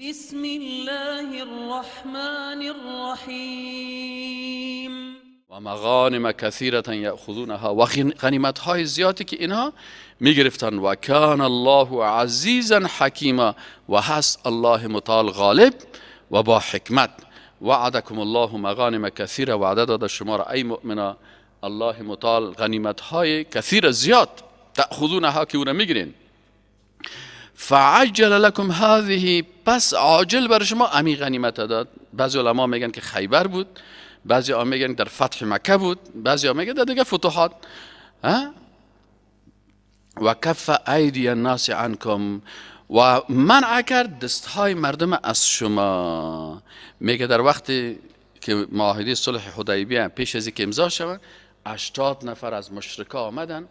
بسم الله الرحمن الرحیم. و مغانم کثیرة یأخذونها، و غنیمت های زیادی که اینها میگرفتن. و کان الله عزیزا حکیما، و هست الله متعال غالب و با حکمت. وعدکم الله مغانم کثیره، وعده داده شما را ای مؤمنا الله متعال غنیمت های کثیر زیاد، تأخذونها که او را میگیرین. فعجل لكم هذه، پس عاجل بر شما امی غنیمت داد. بعضی علما میگن که خیبر بود، بعضی ها میگن در فتح مکه بود، بعضی ها میگن در دیگه فتوحات. و کف ایدی الناس عنکم، و منع کرد دستهای مردم از شما. میگه در وقتی که معاهده صلح حدیبیه پیش از اینکه امضا شود، 80 نفر از مشرکا آمدن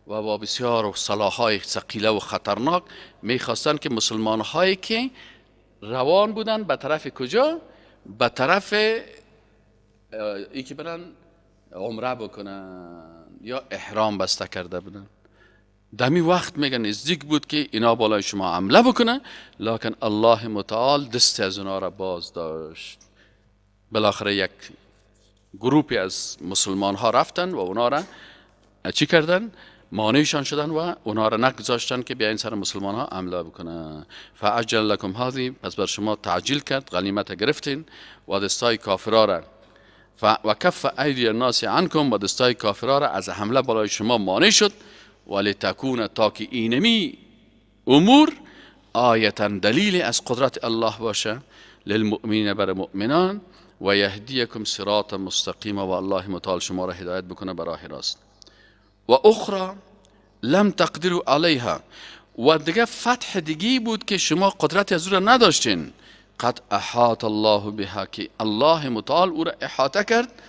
و با بسیار سلاح‌های ثقیله و خطرناک میخواستند که مسلمان هایی که روان بودن به طرف کجا؟ به طرف ای که برن عمره بکنن یا احرام بسته کرده بودن. دمی وقت میگن نزدیک بود که اینا بالای شما حمله بکنن، لکن الله متعال دست از اونا را باز داشت. بالاخره یک گروپی از مسلمان ها رفتن و اونا را چی کردن؟ مانعشان شدن و اونا را نگذاشتن که بیاین سر مسلمان ها حمله بکنن. فعجل لکم هذه، پس بر شما تعجیل کرد، غنیمت گرفتین و دستای کافرا را و کف ایدی الناس عنکم، و دستای کافرا را از حمله بالای شما مانع شد. ولتکون، تا که اینمی امور آیتا دلیل از قدرت الله باشه، للمؤمنین بر مؤمنان، و یهدیکم صراط مستقیم، و الله متعال شما را هدایت بکنه به راه راست. و اخرى لم تقدروا علیها، و دیگه فتح دیگه بود که شما قدرت از او را نداشتین. قد احاط الله بها، که الله متعال او را احاطه کرد.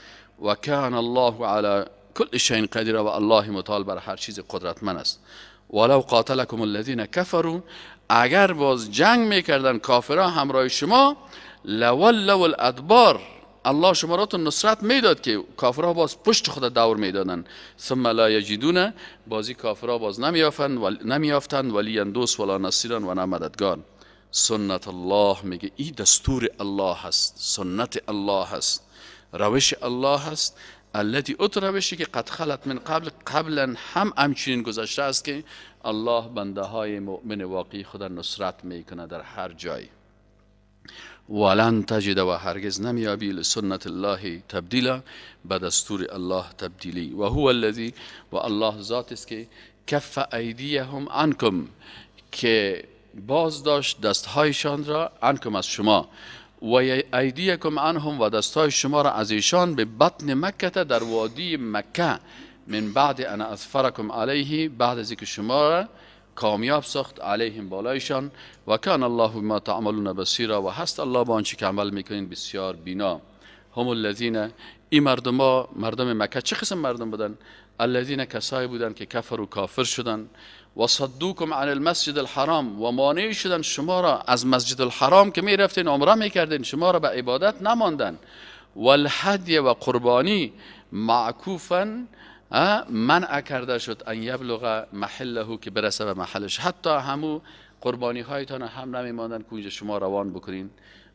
و کان الله علی کل شیء قدیر، و الله متعال بر هر چیز قدرتمند است. ولو قاتلکم الذین کفروا، اگر باز جنگ میکردن کافرها همراه شما، لولوا الادبار، الله شما را نصرت میداد که کافرها باز پشت خود دور میدادن. ثم لا یجدون، بازی کافرها باز نمیافتند ولیا دوست ولا نصیرا و نه مددگار. سنت الله، میگه ای دستور الله هست، سنت الله هست، روش الله هست، التي اوت روشی که قد خلت من قبل، قبلا هم همچنین گذشته است که الله بنده های مؤمن واقعی خود نصرت میکنه در هر جای. ولن تجد، و هرگز نمیابی، لسنت الله تبدیلا، به دستور الله تبدیلی. و هو الذی، و الله ذات است که کف ایدیهم عنکم، که باز داشت دستهایشان را، عنکم از شما، و ایدیکم عنهم، و دستهای شما را از ایشان، به بطن مکه در وادی مکه، من بعد ان اظفرکم علیه، بعد از اینکه شما را کامیاب ساخت، علیهم بالایشان. و کان الله بما تعملون بصیرا، و هست الله با آنچه که عمل میکنین بسیار بینا. هم الذین، این مردم ها، مردم مکه چه قسم مردم بودن؟ الذین کسایی بودن که کفروا کافر شدن، و صدوکم عن المسجد الحرام، و مانع شدن شما را از مسجد الحرام که می رفتین عمره میکردین، شما را به عبادت نماندن. والهدی و قربانی، معکوفا منع کرده شد، ان یبلغ محله، که برسه به محلش، حتی همو قربانی هایتان هم نمیماندن که اونجا شما روان بکنین.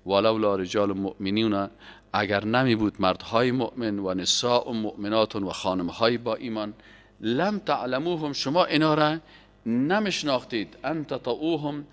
ولولا رجال مؤمنین، اگر نمی بود مردهای مؤمن، و نساء مؤمنات، و خانمهای با ایمان، لم تعلموهم، شما اینا را نمیشناختید، ان تطئوهم،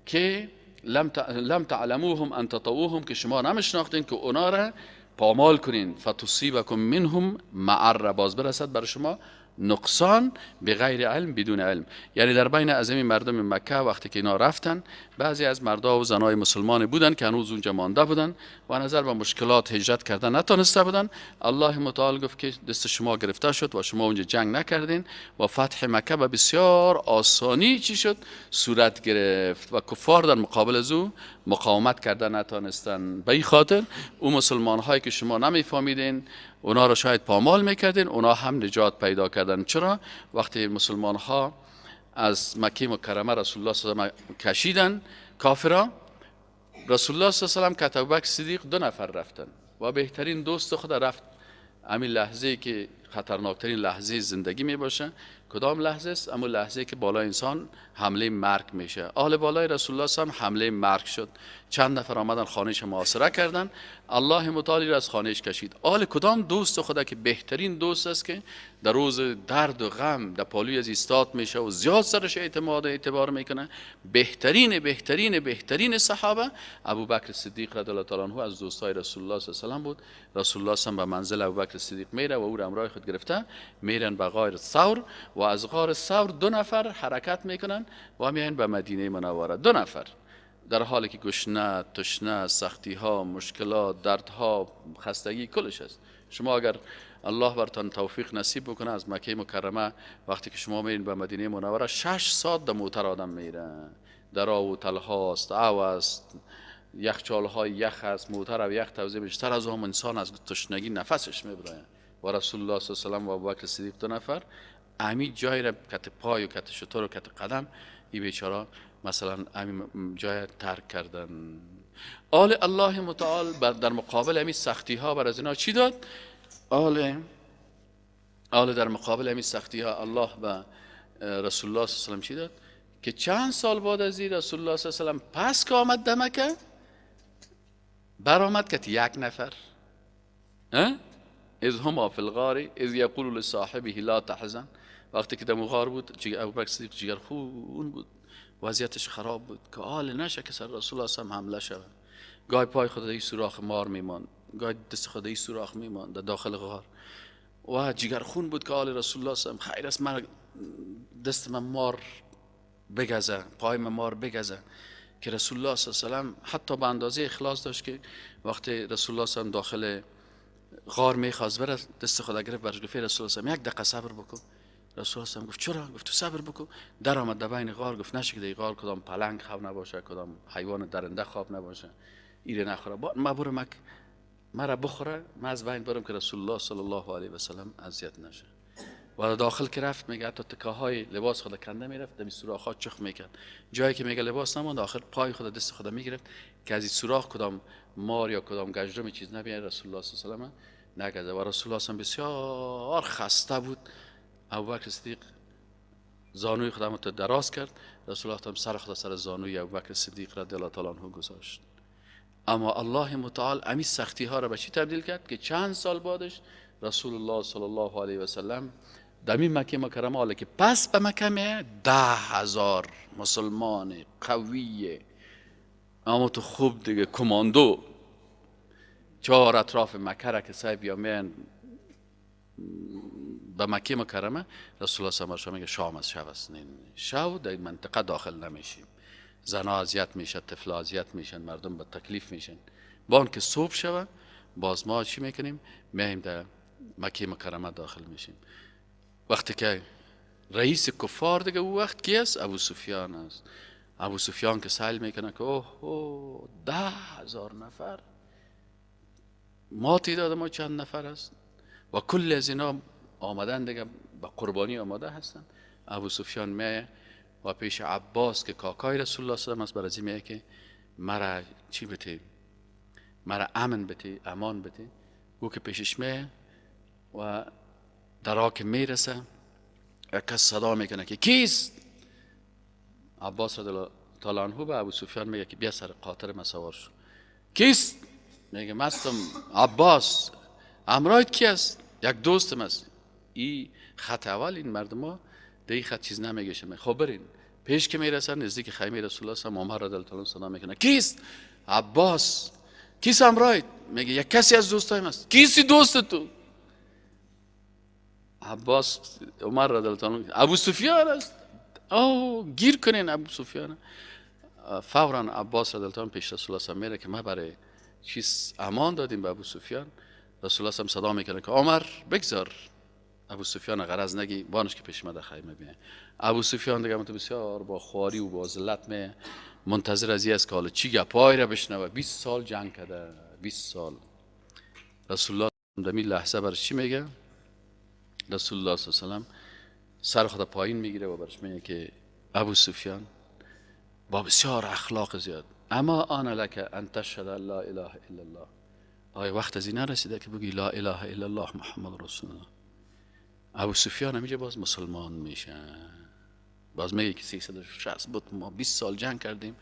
که لم تعلموهم ان تطئوهم، که شما نمیشناختین که اونا را پامال کنین. فتصیبکم منهم معره، باز برسد بر شما نقصان، بغیر علم، بدون علم. یعنی در بین از این مردم مکه وقتی که اینا رفتن، بعضی از مردا و زنای مسلمان بودن که هنوز اونجا مانده بودن و نظر به مشکلات هجرت کردن نتانسته بودن. الله متعال گفت که دست شما گرفته شد و شما اونجا جنگ نکردین و فتح مکه به بسیار آسانی چی شد؟ صورت گرفت و کفار در مقابل از او مقاومت کردن نتانستن. به این خاطر او مسلمان هایی که شما نمیفهمیدین اونا را شاید پامال میکردین، اونا هم نجات پیدا کردن. چرا؟ وقتی مسلمان ها از مکه مکرمه رسول الله صلی الله علیه و کشیدن کافرا، رسول الله صلی الله علیه و سلم که ابوبکر صدیق دو نفر رفتن و بهترین دوست خود رفت. همین لحظه که خطرناکترین لحظه زندگی می باشه. کدام لحظه است؟ اما لحظه که بالای انسان حمله مرگ میشه. آل بالای رسول الله هم حمله مرگ شد. چند نفر آمدن خانهش محاصره کردن، الله متعالی را از خانهش کشید. آل کدام دوست خدا که بهترین دوست است که در روز درد و غم در پالوی از ایستاد میشه و زیاد سرش اعتماد و اعتبار میکنه، بهترین بهترین بهترین صحابه ابوبکر صدیق رضی الله تعالی عنه از دوستای رسول الله صلی الله علیه و بود. رسول الله صلی به منزل ابوبکر صدیق میره و او را همراه خود گرفته میرن به غار ثور و از غار ثور دو نفر حرکت میکنن و میان به مدینه منوره. دو نفر در حالی که گشنه، تشنه، سختی ها، مشکلات، دردها، خستگی کلش است. شما اگر الله برتان توفیق نصیب بکنه از مکه مکرمه وقتی که شما میرین به مدینه منوره 6 ساعت در موتر آدم میره، در آب و تلهاست، او است، یخچال های یخ است، موتر او یخ توزیع میشه، تر از هم انسان از تشنگی نفسش میبره. و رسول الله صلی الله علیه و سلم و ابوبکر صدیق دو نفر امی جای را کت پای و کت شتر و کت قدم ای بیچاره مثلا امی جای ترک کردن. آل الله متعال در مقابل امی سختی ها بر از اینا چی داد؟ آل در مقابل امی سختی ها الله به رسول الله صلی الله علیه و سلم چی داد؟ که چند سال بعد از این رسول الله صلی الله علیه و سلم پس که آمد دمکه برآمد که یک نفر اذ هما فی الغار اذ یقول لصاحبه لا تحزن. وقتی که در غار بود ابوبکر صدیق جگر خون بود، وضعیتش خراب بود که آل نشه که سر رسول الله صلی حمله شود. گاهی پای خود در سوراخ مار میمان، گاهی دست خود در سوراخ میمان در داخل غار و جگر خون بود که آل رسول الله صلی خیر است من دست من مار بگزه، پای من مار بگزه، که رسول الله صلی الله علیه و سلم حتی به اندازه اخلاص داشت که وقتی رسول الله صلی داخل غار میخواست بره دست خود گرفت برش گفت رسول الله یک دقیقه صبر بکن. رسول الله گفت چرا؟ گفت تو صبر بکن. در آمد در بین غار گفت نشه که در غار کدام پلنگ خواب نباشه، کدام حیوان درنده خواب نباشه، ایره نخوره، با ما برم مرا بخوره، ما از بین برم که رسول الله صلی الله علیه و سلم اذیت نشه. و داخل که رفت میگه حتی تکه های لباس خود کنده میرفت، در سوراخ ها چخ میکرد، جایی که میگه لباس نموند آخر پای خود دست خود میگرفت که از این سوراخ کدام مار یا کدام گجرم چیز نبیاد رسول الله صلی الله علیه و سلم نگزه. و رسول الله بسیار خسته بود. ابوبکر صدیق زانوی خودم رو دراز کرد، رسول الله سر خود سر زانوی ابوبکر صدیق رضی الله تعالی عنه گذاشت. اما الله متعال امی سختی ها را به چی تبدیل کرد که چند سال بعدش رسول الله صلی الله علیه و سلم در مکه مکرمه حاله که پس به مکه می 10,000 مسلمان قوی اما تو خوب دیگه کماندو چهار اطراف مکه را که صاحب یا میان به مکه مکرمه، رسول الله صلی الله علیه و میگه شام از شب است، نه شب در منطقه داخل نمیشیم، زنا اذیت میشه، طفل اذیت میشن، مردم به تکلیف میشن. با که صبح شوه باز ما چی میکنیم؟ میایم در مکه مکرمه داخل میشیم. وقتی که رئیس کفار دیگه او وقت کی است؟ ابو سفیان است. ابو سفیان که سیل میکنه که اوه اوه 10,000 نفر ما تعداد ما چند نفر است و کل از اینا آمدن دیگه به قربانی آماده هستن. ابو سفیان میه و پیش عباس که کاکای رسول الله صلی الله علیه و آله است برازی میه که مرا چی بته، مرا امن بته، امان بته. او که پیشش میه و در که میرسه یک کس صدا میکنه که کیست؟ عباس رضی الله تعالی عنه به ابو سفیان میگه که بیا سر قاطر ما سوار شو. کیست؟ میگه مستم عباس. امرایت کی است؟ یک دوستم است. این خط اول این مردم ها در این خط چیز نمیگه. خب برین. پیش که میرسن نزدیک خیمه رسول الله صلی الله علیه و آله، عمر رضی الله صدا میکنه کیست؟ عباس. کیست امرایت؟ میگه یک کسی از دوستایم است. کیستی دوست تو؟ عباس عمر رضی الله تعالی ابو سفیان است. او گیر کنین ابو سفیان. فورا عباس رضی الله تعالی پیش رسول الله میره که ما برای چیز امان دادیم به ابو سفیان. رسول الله صدا میکنه که عمر بگذار ابو سفیان غرض نگی، بانش که پیش ما در خیمه بیه. ابو سفیان دیگه تو بسیار با خواری و با ذلت می منتظر از است که حالا چی گپای را بشنوه. 20 سال جنگ کرده، 20 سال. رسول الله در این لحظه برش چی میگه؟ رسول الله صلی الله علیه و سلم سر خود پایین میگیره و برش میگه که ابو سفیان با بسیار اخلاق زیاد، اما آن لک ان تشهد لا اله الا الله، آیا وقت از این نرسیده که بگی لا اله الا الله محمد رسول الله؟ ابو سفیان همیشه باز مسلمان میشه. باز میگه که 360 بت ما 20 سال جنگ کردیم،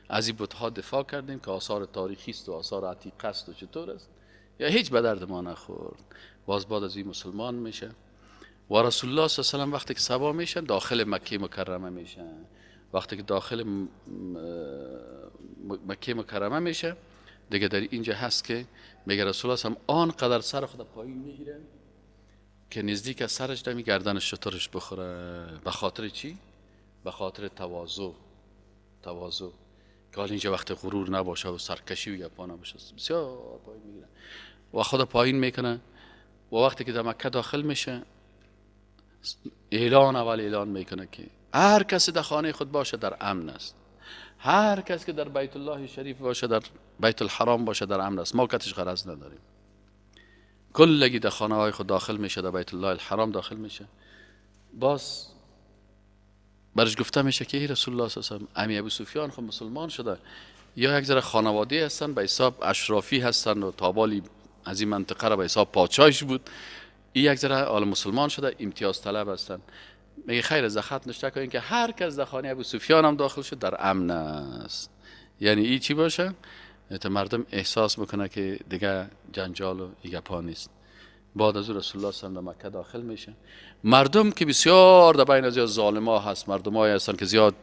از این بت‌ها دفاع کردیم که آثار تاریخی است و آثار عتیقه است و چطور است، یا هیچ به درد ما نخورد. باز بعد از این مسلمان میشه و رسول الله صلی الله علیه و سلم وقتی که صبا میشن داخل مکه مکرمه میشن. وقتی که داخل مکه مکرمه میشه دیگه در اینجا هست که میگه رسول الله صلی الله علیه و آنقدر سر خود پایین میگیره که نزدیک از سرش دمی گردن شترش بخوره. به خاطر چی؟ به خاطر تواضع. تواضع که حال اینجا وقت غرور نباشه و سرکشی و گپا نباشه، بسیار پایین میگیره و خود پایین میکنه. و وقتی که در مکه داخل میشه اعلان، اول اعلان میکنه که هر کسی در خانه خود باشه در امن است، هر کس که در بیت الله شریف باشه، در بیت الحرام باشه در امن است، ما کتش غرض نداریم. کلگی در خانه های خود داخل میشه، در بیت الله الحرام داخل میشه. باز برش گفته میشه که ای رسول الله صلی الله علیه و سلم، امی ابو سفیان خب مسلمان شده، یا یک ذره خانواده هستن به حساب اشرافی هستن و تابالی از این منطقه را به حساب پادشاهش بود، این یک ذره حال مسلمان شده، امتیاز طلب هستن. میگه خیر از خط نشته کنین که هر کس در خانه ابو سفیان هم داخل شد در امن است. یعنی این چی باشه؟ تا مردم احساس بکنه که دیگه جنجال و گپا نیست. بعد از رسول الله صلی الله علیه و مکه داخل میشه. مردم که بسیار در بین از ظالما هست، مردمایی هستن که زیاد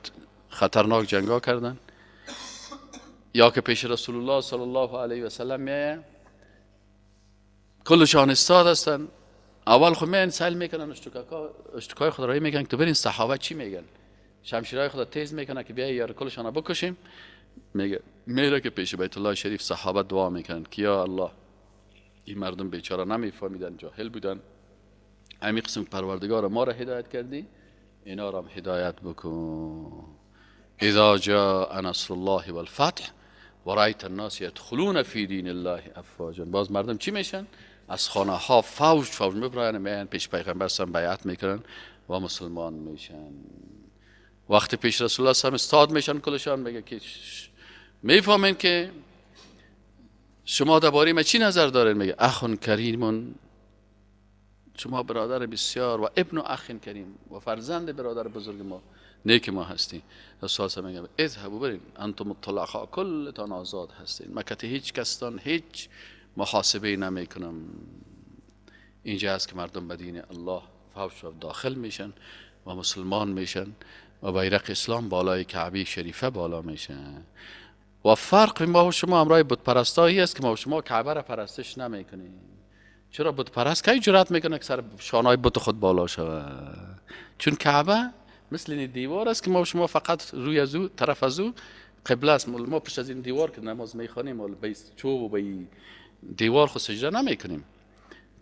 خطرناک جنگا کردن، یا که پیش رسول الله صلی الله علیه و سلم میایه کلشان استاد هستن. اول خب میان سیل میکنن، اشتکای خود رایی میکنن که تو برین صحابه چی میگن، شمشیرهای خود تیز میکنن که بیای یار کلشان بکشیم. میگه میره که پیش بیت الله شریف صحابه دعا میکنن که یا الله، این مردم بیچاره نمیفهمیدن، جاهل بودن، همین قسم پروردگار ما را هدایت کردی، اینا را هم هدایت بکن. اذا جاء نصر الله والفتح ورأیت الناس یدخلون فی دین الله افواجا. باز مردم چی میشن؟ از خانه ها فوج فوج میبرن، میان پیش پیغمبر سم بیعت میکنن و مسلمان میشن. وقتی پیش رسول الله سم استاد میشن کلشان، میگه که میفهمین که شما درباره ما چی نظر دارین؟ میگه اخون کریمون، شما برادر بسیار و ابن اخ کریم و فرزند برادر بزرگ ما، نیک ما هستین. رسول الله میگه اذهبوا، برین، انتم الطلقاء، کلتان آزاد هستین، مکه هیچ کستان هیچ محاسبه نمیکنم. اینجا هست که مردم به دین الله فوج داخل میشن و مسلمان میشن و بیرق اسلام بالای کعبه شریفه بالا میشه. و فرق ما و شما همراه بت پرستایی است که ما و شما کعبه را پرستش نمیکنیم. چرا بت پرست کی جرأت میکنه که سر شانهای بت خود بالا شود؟ چون کعبه مثل این دیوار است که ما و شما فقط روی از او طرف از او قبله است. ما پشت از این دیوار که نماز میخوانیم به چوب و به دیوار خود سجده نمیکنیم.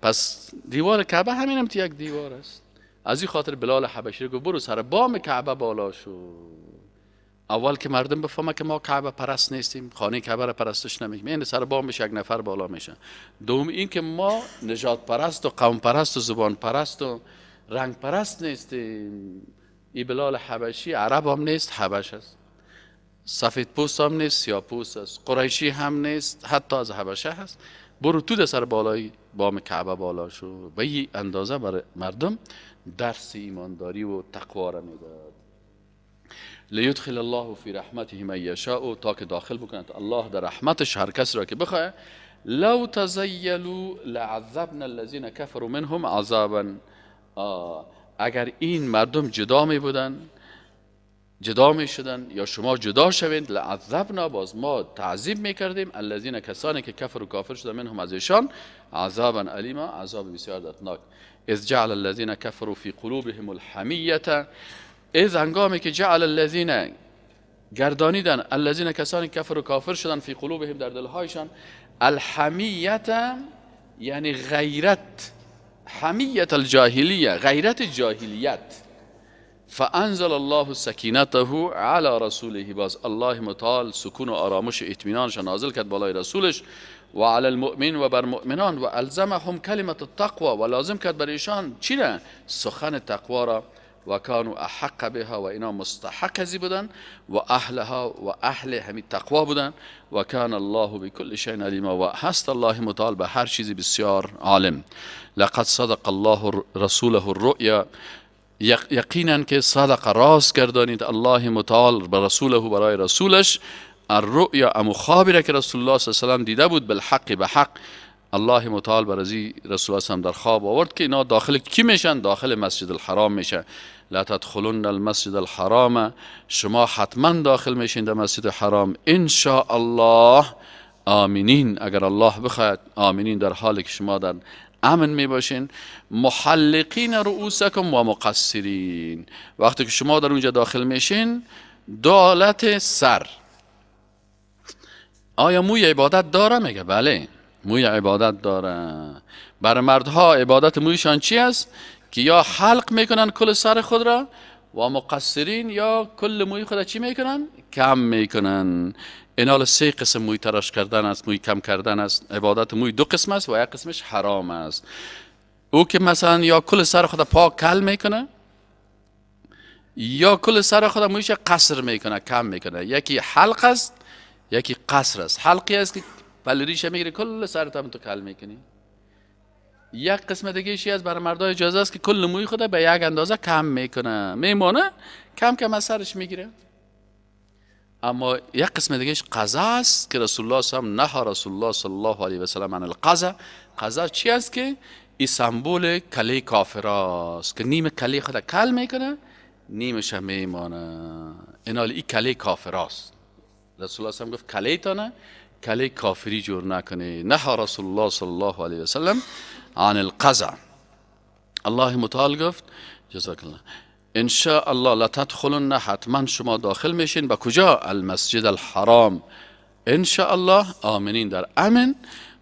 پس دیوار کعبه همین هم یک دیوار است. از این خاطر بلال حبشی گفت برو سر بام کعبه بالا شو. اول که مردم بفهمه که ما کعبه پرست نیستیم، خانه کعبه را پرستش نمیکنیم، این سر بامش یک نفر بالا میشه. دوم این که ما نژاد پرست و قوم پرست و زبان پرست و رنگ پرست نیستیم. ای بلال حبشی عرب هم نیست، حبش است. سفید پوست هم نیست، سیاه پوست است. قریشی هم نیست، حتی از حبشه هست. برو تو سر بالای بام کعبه بالا شو. به این اندازه برای مردم درس ایمانداری و تقوا را میداد. لیدخل الله فی رحمته من یشاء، تا که داخل بکند الله در رحمتش هر کس را که بخواه. لو تزیلوا لعذبنا الذین کفروا منهم عذابا. اگر این مردم جدا می بودن، جدا می شدن یا شما جدا شوید، لعذبنا، باز ما تعذیب می کردیم، الذین کسانی که کفر و کافر شدن، منهم از ایشان، عذابا الیما، عذاب بسیار دردناک. اذ جعل الذین کفروا فی قلوبهم الحمیة، اذ هنگامی که جعل الذین گردانیدن، الذین کسانی که کفر و کافر شدن، فی قلوبهم در دلهایشان، الحمیة یعنی غیرت، حمیت الجاهلیه، غیرت جاهلیت. فانزل الله سکینته علی رسوله، باز الله متعال سکون و آرامش و اطمینانش نازل کرد بالای رسولش، و علی المؤمن و بر مؤمنان، و الزمهم کلمت التقوی، و لازم کرد بر ایشان چی را؟ سخن تقوا را. و کانوا احق بها، و اینا مستحق ازی بودن، و اهلها و اهل همین تقوا بودن، و کان الله بكل شیء علیما، و هست الله متعال به هر چیزی بسیار عالم. لقد صدق الله رسوله الرؤیا، یقینا که صدق راست گردانید الله متعال به رسوله، برای رسولش، الرؤیا امو خوابی را که رسول الله صلی الله علیه و سلم دیده بود، بالحق به حق الله متعال بر ازی رسول الله صلی در خواب آورد که اینا داخل کی میشن؟ داخل مسجد الحرام میشن. لا تدخلن المسجد الحرام، شما حتما داخل میشین در مسجد الحرام ان شاء الله آمینین، اگر الله بخواهد آمینین، در حالی که شما در امن می باشین. محلقین رؤوسکم و مقصرین، وقتی که شما در اونجا داخل میشین دو حالت سر. آیا موی عبادت داره؟ میگه بله موی عبادت داره. برای مردها عبادت مویشان چی است؟ که یا حلق میکنن کل سر خود را، و مقصرین یا کل موی خود را چی میکنن؟ کم میکنن. اینال سه قسم موی تراش کردن است، موی کم کردن است. عبادت موی دو قسم است و یک قسمش حرام است. او که مثلا یا کل سر خود پاک کل میکنه، یا کل سر خود مویش قصر میکنه، کم میکنه. یکی حلق است، یکی قصر است. حلقی است که پلریشه میگیره کل سرت هم تو کل میکنی. یک قسم دیگه شی از برای مردای اجازه است که کل موی خود به یک اندازه کم میکنه، میمانه کم کم از سرش میگیره. اما یک قسم دیگهش قضا است که رسول الله صلی الله علیه و رسول الله صلی الله علیه و سلم عن القضا. قضا چی است؟ که این سمبول کله کافر است که نیم کله خود کل میکنه، نیمش میمانه. اینال این کله کافر است. رسول الله صلی گفت کله تانه کله کافری جور نکنه. نه رسول الله صلی الله علیه و سلم عن القضا. الله متعال گفت جزاک الله ان شاء الله لتدخلن، حتما شما داخل میشین به کجا؟ المسجد الحرام ان شاء الله آمنین، در امن،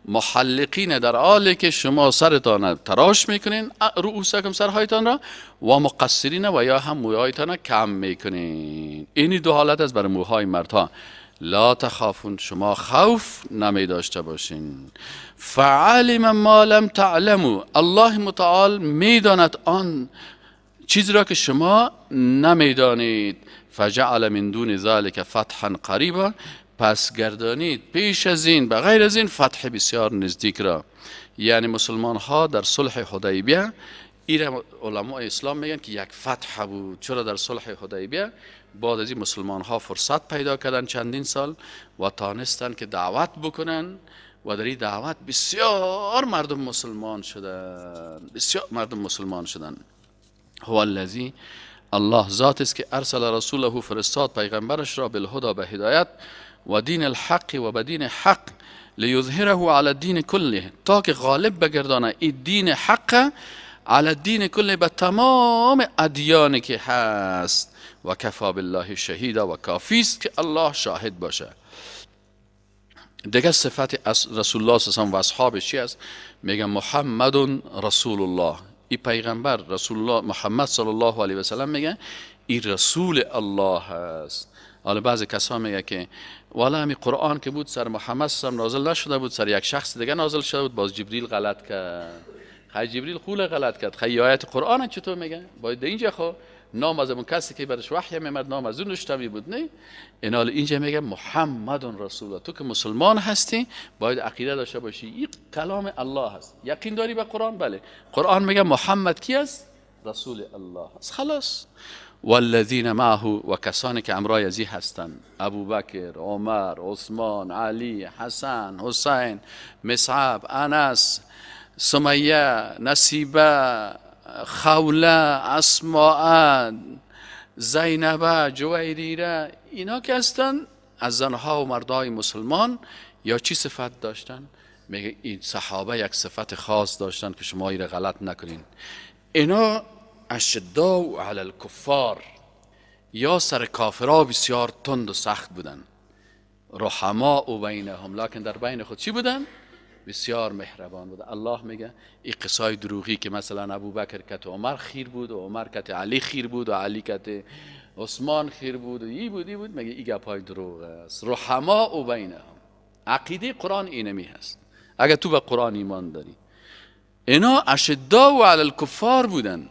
محلقین در حالی که شما سرتان تراش میکنین، رؤوسکم سرهایتان را، و مقصرین و یا هم موهایتان کم میکنین. اینی دو حالت است برای موهای مردها. لا تخافون، شما خوف نمی داشته باشین. فعلم ما لم تعلموا، الله متعال میداند آن چیزی را که شما نمیدانید. فجعل من دون ذلك فتحا قریبا، پس گردانید پیش از این به غیر از این فتح بسیار نزدیک را. یعنی مسلمان ها در صلح حدیبیه، این علماء اسلام میگن که یک فتح بود. چرا در صلح حدیبیه؟ بعد از این مسلمان ها فرصت پیدا کردن چندین سال و تانستن که دعوت بکنن و در این دعوت بسیار مردم مسلمان شدن، بسیار مردم مسلمان شدن. هو الذی، الله ذات است که ارسل رسوله، فرستاد پیغمبرش را، بالهدى به هدایت، و دین الحق و به دین حق، لیظهره علی الدین کله، تا که غالب بگردانه این دین حق علی الدین کله، به تمام ادیانی که هست. و کفا بالله شهیدا، و کافی است که الله شاهد باشه. دیگه صفت رسول الله صلی الله علیه و سلم و اصحابش چی است؟ میگه محمد رسول الله. ای پیغمبر رسول الله محمد صلی الله علیه و سلم میگه ای رسول الله است. حالا بعضی کسا میگه که والا همی قرآن که بود سر محمد صلی الله علیه و نازل نشده بود، سر یک شخص دیگه نازل شده بود، باز جبریل غلط کرد. خی جبریل خول غلط کرد. خی آیت قرآن چطور میگه؟ باید اینجا خو نام از اون کسی که برش وحی میمد نام از اون نشتمی بود، نه؟ اینال اینجا میگه محمد رسول الله. تو که مسلمان هستی باید عقیده داشته باشی این کلام الله هست. یقین داری به قرآن؟ بله. قرآن میگه محمد کی است؟ رسول الله است. خلاص. والذین معه، و کسانی که امرای ازی هستند، ابوبکر، عمر، عثمان، علی، حسن، حسین، مصعب، انس، سمیه، نصیبه، خوله، اسماء، زینبه، جویریره، اینا که هستن از زنها و مردای مسلمان یا چی صفت داشتن؟ میگه این صحابه یک صفت خاص داشتن که شما ایره غلط نکنین. اینا اشداء علی الکفار، یا سر کافرها بسیار تند و سخت بودن، رحماء بینهم، لکن در بین خود چی بودن؟ بسیار مهربان بودن. الله میگه این قصای دروغی که مثلا ابوبکر کت عمر خیر بود و عمر کت علی خیر بود و علی کت عثمان خیر بود و ای بود ای بود، میگه این گپای دروغ است. رحماء بینهم، عقیده قرآن اینمی هست. اگر تو به قرآن ایمان داری، اینا اشداء علی الکفار بودن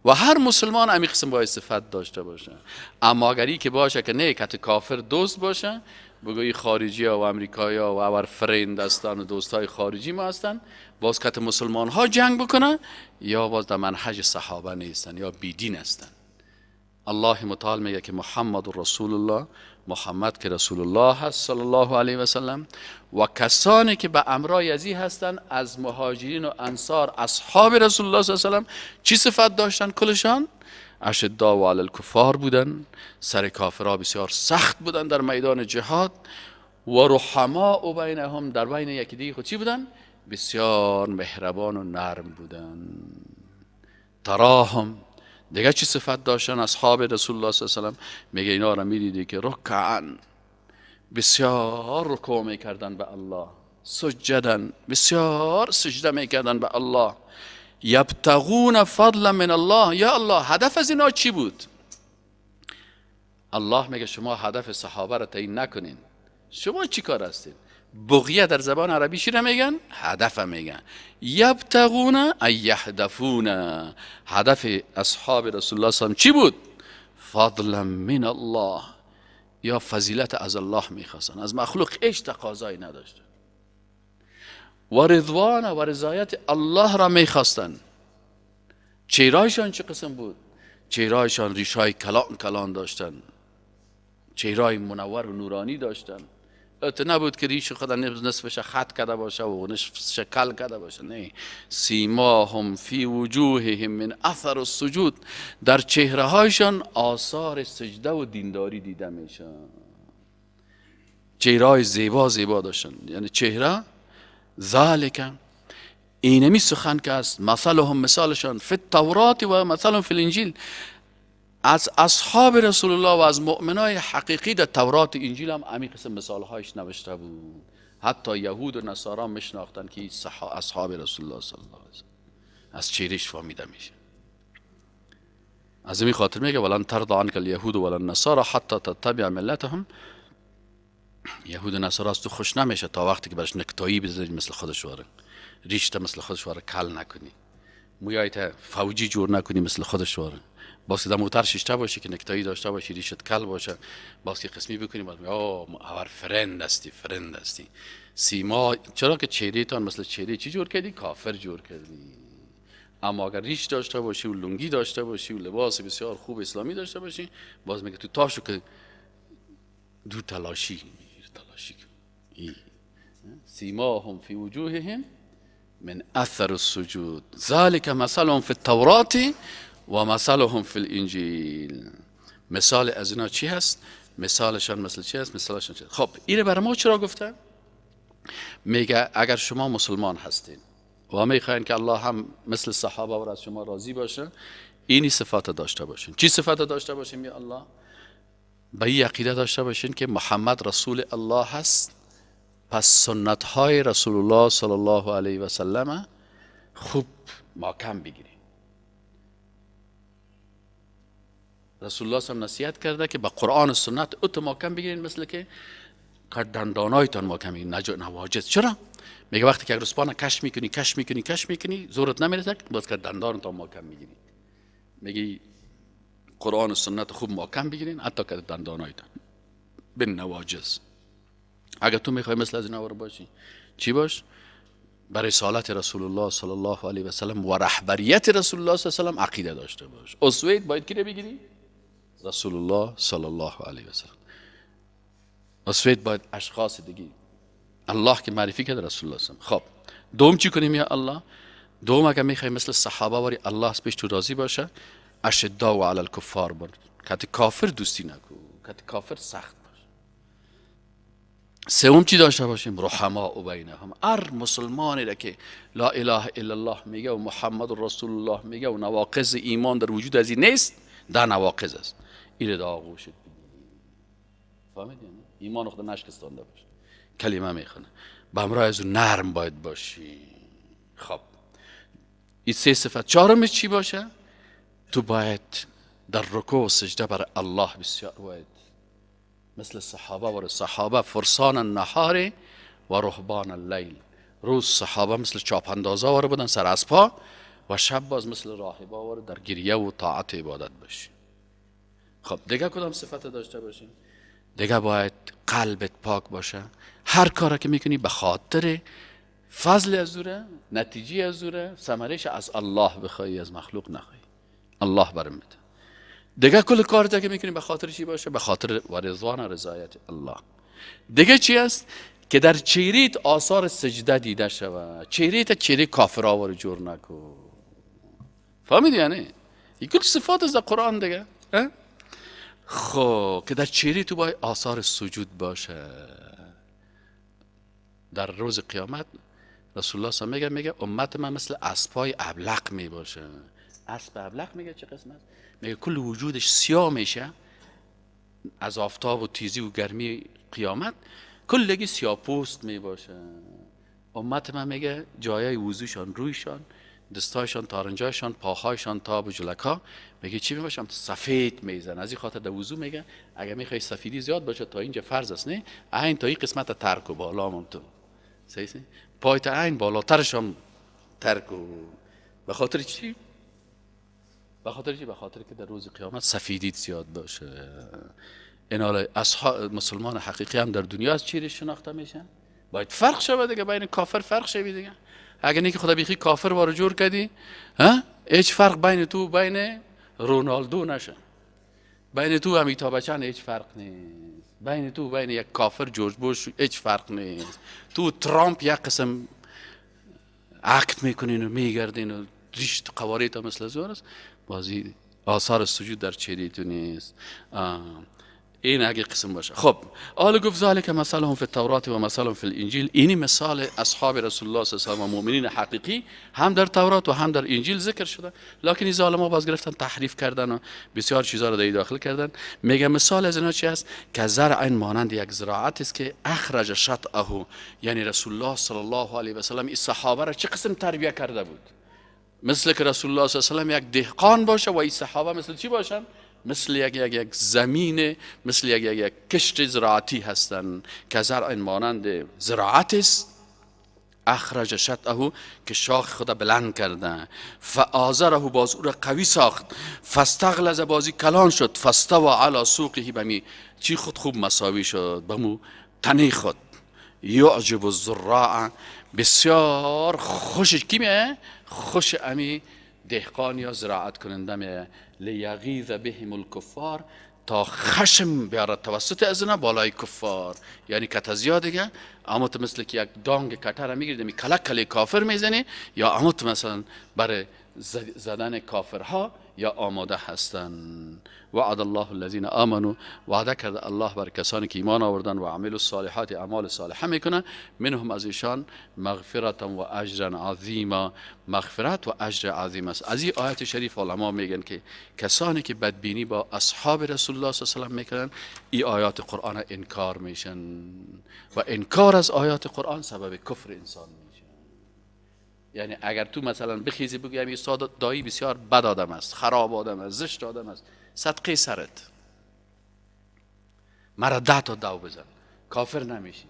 و هر مسلمان امی قسم باید صفت داشته باشه. اما اگری که باشه که نه کت کافر دوست باشه، بگویی خارجی ها و امریکایی ها و our friend هستن و دوست های خارجی ما هستن، باز کت مسلمان ها جنگ بکنن، یا باز در منهج صحابه نیستن یا بیدین هستن. الله متعال میگه که محمد رسول الله، محمد که رسول الله هست صلی الله علیه و سلم، و کسانی که به امرای ازی هستند از مهاجرین و انصار اصحاب رسول الله صلی الله علیه و سلم چی صفت داشتن؟ کلشان اشداء و علی الکفار بودن، سر کافرها بسیار سخت بودن در میدان جهاد، و رحماء بینهم، در بین یکی دیگه خود چی بودن؟ بسیار مهربان و نرم بودن. تراهم دیگه چی صفت داشتن اصحاب رسول الله صلی الله علیه و سلم؟ میگه اینا را میدیدی که رکعا، بسیار رکوع میکردن به الله، سجدن، بسیار سجده میکردن به الله، یبتغون فضلا من الله. یا الله هدف از اینا چی بود؟ الله میگه شما هدف صحابه را تعیین نکنین، شما چی کار هستین؟ بغیه در زبان عربی چی را میگن؟ هدف میگن. یبتغون ای یهدفون، هدف اصحاب رسول الله صلی الله علیه و چی بود؟ فضلا من الله، یا فضیلت از الله میخواستن، از مخلوق هیچ تقاضایی نداشتن، و رضوان و رضایت الله را میخواستن. چهرهایشان چه قسم بود؟ چهرهایشان ریشای کلان کلان داشتن، چهرهای منور و نورانی داشتن. ات نبود که ریش خود نصفش خط کرده باشه و نصفش کل کرده باشه، نه. سیماهم فی وجوههم من اثر السجود، در چهره هایشان آثار سجده و دینداری دیده میشه. چهرهای زیبا زیبا داشتن، یعنی چهره ذالک اینمی سخن که است، مثلهم مثالشان فی التورات و مثلهم فی الانجیل، از اصحاب رسول الله و از مؤمنای حقیقی در تورات انجیل هم همین قسم مثالهایش نوشته بود. حتی یهود و نصارا میشناختن که اصحاب رسول الله صلی الله علیه و سلم، از چهرهش فهمیده میشه. از این خاطر میگه ولن ترضى عنك اليهود ولا النصارى حتى تتبع ملتهم. یهود و نصارا از تو خوش نمیشه تا وقتی که برش نکتایی بزنی مثل خودش واره، ریشته مثل خودش واره کل نکنی، مویایت فوجی جور نکنی مثل خودش واره، باز در موتر شیشته باشی که نکتایی داشته باشی، ریشت کل باشه، باز که قسمی بکنی، باز میگه our friend هستی، friend هستی. سیما چرا که چهره تان مثل چهره چی جور کردی؟ کافر جور کردی. اما اگر ریش داشته باشی و لنگی داشته باشی و لباس بسیار خوب اسلامی داشته باشی، باز میگه تو تاشو که دو تلاشی تلاشی. سیماهم فی وجوههم من اثر السجود ذلك مثلهم فی التورات و مثلهم فی الانجیل. مثال از اینا چی هست؟ مثالشان مثل چی هست؟ مثالشان چی هست؟ خب اینه برای ما چرا گفته؟ میگه اگر شما مسلمان هستین و میخواین که الله هم مثل صحابه و از شما راضی باشه، اینی صفات داشته باشین. چی صفات داشته باشیم یا الله؟ به این عقیده داشته باشین که محمد رسول الله هست، پس سنت های رسول الله صلی الله علیه و سلم خوب محکم بگیریم. رسول الله صلی نصیحت کرده که با قرآن و سنت اتو محکم بگیرین، مثل که دندانایتان محکم بگیرین، نواجد. چرا؟ میگه وقتی که رسپانه کش میکنی کش میکنی کش میکنی زورت نمیرسه، باز که دندانتان محکم میگیری. میگه قرآن و سنت خوب محکم بگیرین حتی که دندانایتان به نواجز. اگر تو میخوای مثل از اینا باشی، چی باش؟ برای رسالت رسول الله صلی الله علیه و سلم و رهبریت رسول الله صلی الله علیه و سلم عقیده داشته باش. اسوه باید کی بگیری؟ رسول الله صلی الله علیه و سلم. اسوه باید اشخاص دیگه الله که معرفی کرد رسول الله صلی الله علیه و سلم. خب دوم چی کنیم یا الله؟ دوم اگر میخوای مثل صحابه واری الله از پیش تو راضی باشه، اشداء و علی الکفار بر، کتی کافر دوستی نکو، کتی کافر سخت باش. سوم چی داشته باشیم؟ رحماء بینهم. هر مسلمانی را که لا اله الا الله میگه و محمد رسول الله میگه و نواقض ایمان در وجود از این نیست، در نواقض است، این را آغوشت بگیری. فهمیدی؟ ایمان خود نشکستانده باشه، کلمه میخونه، به همراه از نرم باید باشی. خب این سه صفت. چهارم چی باشه؟ تو باید در رکوع و سجده بر الله بسیار باید مثل صحابه و صحابه فرسان النهار و رهبان اللیل. روز صحابه مثل چاپ اندازا واره بودن سر اسپا و شب باز مثل راهبا در گریه و طاعت عبادت باشی. خب دیگه کدام صفت داشته باشیم؟ دیگه باید قلبت پاک باشه. هر کاری که میکنی به خاطر فضل از اوره، نتیجه از اوره، ثمرش از الله بخوای، از مخلوق نخوای. الله برم میده. دیگه کل کاری که میکنی به خاطر چی باشه؟ به خاطر و رضوان رضایت الله. دیگه چی است؟ که در چهره‌ت آثار سجده دیده شود. چهره‌ت چهره کافرآور جور نکو. فهمیدی یعنی؟ این کل صفات از قرآن دیگه. خب که در چهره تو باید آثار سجود باشه. در روز قیامت رسول الله صلی الله علیه و میگه امت من مثل اسبای ابلق می باشه. اسب ابلق میگه چه قسم است؟ میگه کل وجودش سیاه میشه از آفتاب و تیزی و گرمی قیامت، کلگی سیاه پوست می باشه. امت من میگه جایای وضوشان، رویشان، دستایشان، تارنجایشان، پاهایشان تا به جلکا میگه چی میباشم؟ سفید میزن. از این خاطر در وضو میگه اگه میخوای سفیدی زیاد باشه تا اینجا فرض است، نه عین تا این قسمت ترک و بالا مون تو صحیح پای تا عین بالاترش هم ترک و به خاطر چی؟ به خاطر چی؟ به خاطر که در روز قیامت سفیدی زیاد باشه. این حالا اصحاب مسلمان حقیقی هم در دنیا از چیری شناخته میشن. باید فرق شود دیگه، بین کافر فرق شوی دیگه. اگه نه که خدا بیخی کافر وارو جور کردی، ها، هیچ فرق بین تو بین رونالدو نشه، بین تو امیتاب بچن هیچ فرق نیست، بین تو بین یک کافر جورج بوش هیچ فرق نیست. تو ترامپ یک قسم act میکنین و میگردین و ریش قواری تا مثل زور است، بازی آثار سجود در چهره تو نیست. این اگه قسم باشه. خب حالا گفت ذالک مثلهم فی التورات و مثلهم فی الانجیل. اینی مثال اصحاب رسول الله صلی الله علیه و مؤمنین حقیقی هم در تورات و هم در انجیل ذکر شده، لکن این ظالما باز گرفتن تحریف کردن و بسیار چیزا رو در داخل کردن. میگه مثال از اینا چی است؟ که زرع مانند یک زراعت است که اخرج شطأه، یعنی رسول الله صلی الله علیه و سلم این صحابه را چه قسم تربیه کرده بود؟ مثل که رسول الله صلی الله علیه و سلم یک دهقان باشه و این صحابه مثل چی باشن؟ مثل یک یک یک زمین، مثل یک یک یک کشت زراعتی هستند که زرع مانند زراعت است. اخرج شطأه که شاخ خود بلند کرده، فآزره باز او را قوی ساخت، فاستغلظ بازی کلان شد، فاستوى علی سوقه بمی چی خود خوب مساوی شد بمو تنه خود. یعجب الزراع بسیار خوش کی میه؟ خوش امی دهقان یا زراعت کننده میه. لیغیظ بهم الکفار تا خشم بیاره توسط از اینا بالای کفار، یعنی کتزیا دیگه. اما تو مثل که یک دانگ کته را میگیری می کلک کلی کافر میزنی، یا اما تو مثلا برای زدن کافرها یا آماده هستن. وعد الله الذين آمنوا، وعده کرده الله بر کسانی که ایمان آوردن و عملوا الصالحات، اعمال صالحه میکنن، منهم از ایشان مغفرة و اجرا عظیما، مغفرت و اجر عظیم است. از این آیت شریف علما میگن که کسانی که بدبینی با اصحاب رسول الله صلی الله علیه و سلم میکنن، این آیات قرآن انکار میشن و انکار از آیات قرآن سبب کفر انسان میشه. یعنی اگر تو مثلا بخیزی بگی این استاد دایی بسیار بد آدم است، خراب آدم است، زشت آدم است، صدقه سرت مرا 10 تا دو بزن، کافر نمیشی.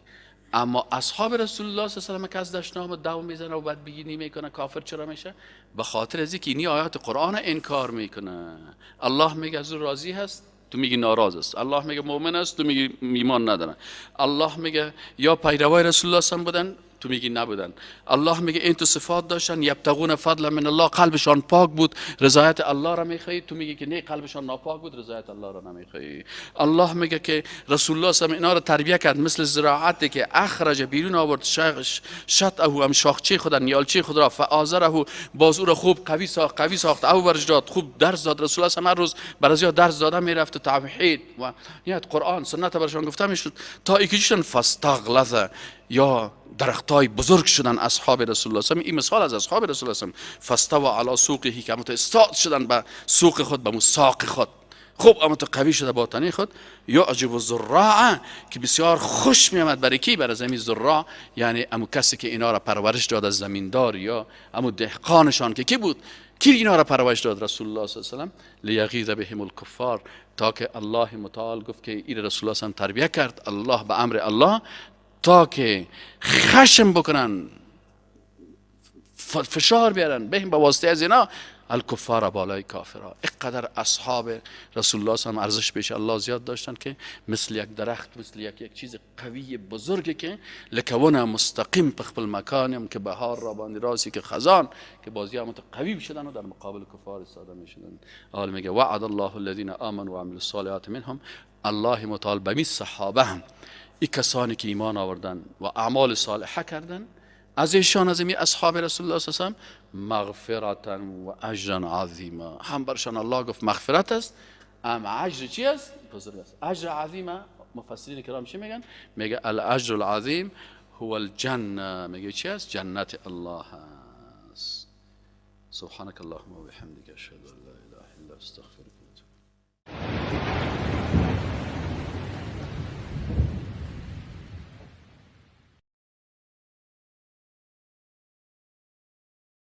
اما اصحاب رسول الله صلی الله علیه و سلم که از دشنام دو میزنه و بدبینی میکنه، کافر چرا میشه؟ به خاطر از اینکه اینی آیات قرآن انکار میکنه. الله میگه از او راضی هست، تو میگی ناراض است. الله میگه مؤمن است، تو میگی ایمان نداره. الله میگه یا پیروای رسول الله صلی الله علیه و بودن، تو میگی نبودن. الله میگه این تو صفات داشتن، یبتغون فضل من الله، قلبشان پاک بود، رضایت الله را میخوای، تو میگی که نه قلبشان ناپاک بود، رضایت الله را نمیخوای. الله میگه که رسول الله صلی الله علیه و اینا را تربیه کرد مثل زراعتی که اخرج بیرون آورد شطأه، هم شاخچه خود، نیالچه خود را، فآزره باز او را خوب قوی ساخت، قوی ساخت، او برش داد، خوب درس داد. رسول الله صلی الله علیه و هر روز برای درس داده میرفت و توحید و نیت قرآن سنت برشان گفته میشد تا اینکه فاستغلظ یا درختای بزرگ شدن اصحاب رسول الله صلی الله علیه و. این مثال از اصحاب رسول الله صلی الله علیه و. فاستوى علی سوقه که همون استاد شدن به سوق خود، به ساق خود، خوب اما تو قوی شده با تنه خود. یعجب الزراع که بسیار خوش میامد برای کی؟ برای زمین زراع، یعنی امو کسی که اینا را پرورش داد از زمیندار یا امو دهقانشان که کی بود؟ کی اینا را پرورش داد؟ رسول الله صلی الله علیه و سلم. لیغیظ بهم الکفار، تا که الله متعال گفت که این رسول الله صلی الله علیه و تربیه کرد الله به امر الله تا که خشم بکنن، فشار بیارن بهم به واسطه از اینا الکفار بالای کافرها. اینقدر اصحاب رسول الله صلی الله علیه و ارزش پیش الله زیاد داشتن که مثل یک درخت، مثل یک چیز قوی بزرگی که لکونه مستقیم په خپل مکان هم که بهار را باندې راسی که خزان که بازی هم قوی شدن و در مقابل کفار ایستاده میشدن. حال میگه وعد الله الذين آمنوا وعملوا الصالحات منهم، الله متعال به می صحابه هم ای کسانی که ایمان آوردن و اعمال صالحه کردن از ایشان، از می اصحاب رسول الله صلی الله علیه و مغفرتا و اجرا عظیما. هم برشان الله گفت مغفرت است، ام اجر چی است؟ بزرگ است. اجر عظیمه مفسرین کرام چی میگن؟ میگه الاجر العظیم هو الجنه. میگه چی است؟ جنت الله است. سبحانك اللهم وبحمدك اشهد ان لا اله الا انت استغفرك.